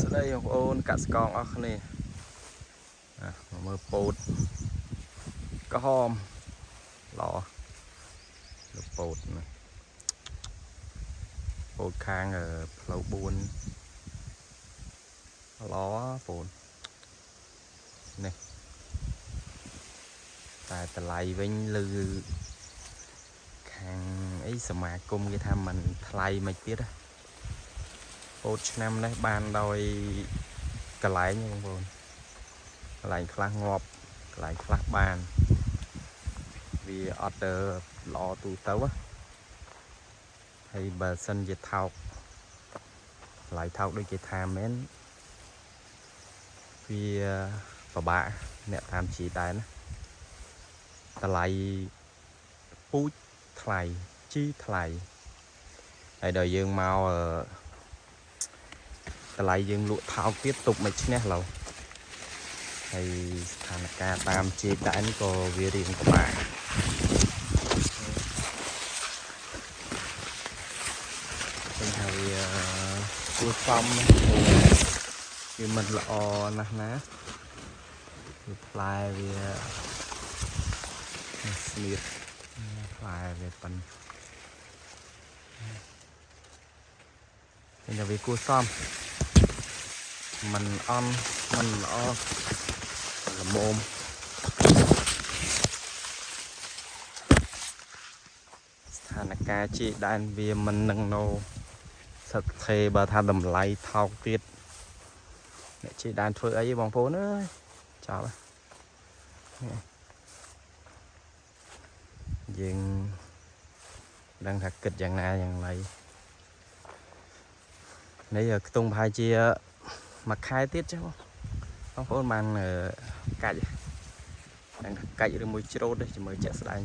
ស្ដីបងប្អូនកសិករអស់គ្នាអាមកមើលពោតក្រហមល្អលើពោតណាពោតខាងផ្លូវ4ល្អពោតនេះតែតម្លៃវិញលើខាងអីសមាគមគេថាมันថ្លៃមិនទៀតណាពោតឆ្នាំនេះបានដោយកន្លែងបងប្អូនកន្លែងខ្លះងាប់កន្លែងខ្លះបានវាអត់ទៅល្អទូទៅណាហើយបើសិនជាថោកតម្លៃថោកដូចគេថាមែនវាពិបាកអ្នកតាមជីដែរណាតម្លៃពូជថ្លៃជីថ្លៃហើយដល់យើងមកតម្លៃយើងលក់ថោកទៀតទប់មិនឈ្នះឡើយហើយស្ថានភាពតាមជីដែនក៏វារៀងពិបាកឃើញថាវាគួរសមណាស់វាមិនល្អណាស់ណាវាផ្លែវាស្នៀតផ្លែវាប៉ិនឃើញថាវាគួរសមមិនអន់មិនល្អល្មមស្ថានភាពជាដែនវាមិននឹងណូសឹកថេបើថាតម្លៃថោកទៀតអ្នកជាដែនធ្វើអីបងប្អូនអើយចប់ហើយយើងដឹងថាគិតយ៉ាងណាយ៉ាងណីនេះខ្ទង់ប្រហែលជាមួយខែទៀតចុះបងប្អូនបានកាច់ដឹងថាកាច់ឬមួយច្រូតទេជាមួយជាក់ស្ដែង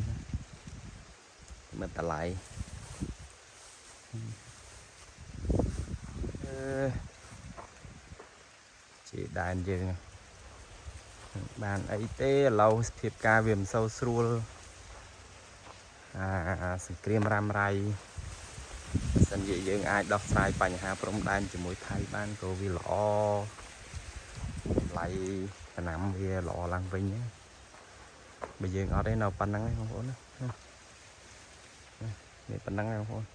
មើលតម្លៃអឺជាដែនយើងបានអីទេឥឡូវសភាពការវាមិនសូវស្រួលអាសង្គ្រាមរ៉ាំរ៉ៃបើសិនជាយើងអាចដោះស្រាយបញ្ហាព្រំដែនជាមួយថៃបានក៏វាល្អតម្លៃដំណាំវាល្អឡើងវិញណាបើយើងអត់ទេនៅប៉ុណ្្នឹងឯងបងប្អូនណានេះប៉ុណ្្នឹងឯងបងប្អូន។